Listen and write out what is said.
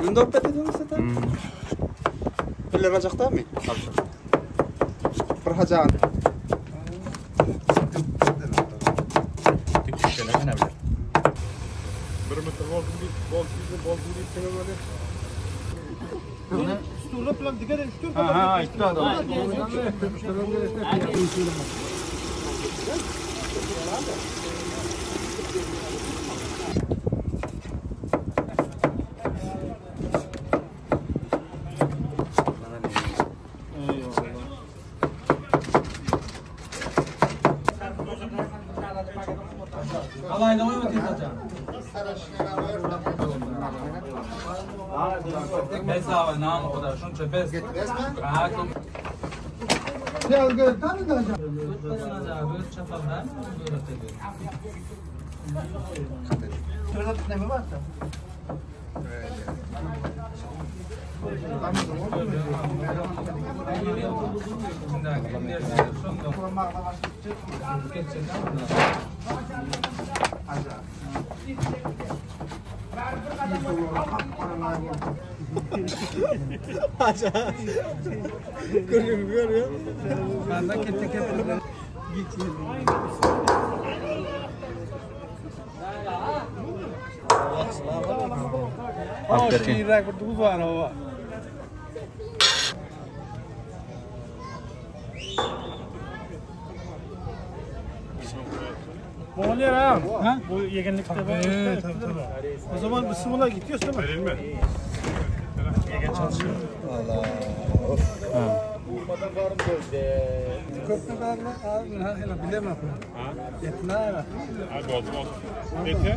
Munda petedin sen. Bile alacak mı? Bir hacan. Bir metr olsun deyip, bolsun deyip, bolsun deyip sene böyle. Ha ha işte adam. Bedava nam o da şunça bez. Görüyorum görüyorum. Oluyor ha. Ha? Bu yegenlikte var. Evet, tabii, tabii. O zaman bu sıvıla gidiyorsun değil mi? Verelim mi? Yegen çalışıyor. Abi oldu oldu. Eti.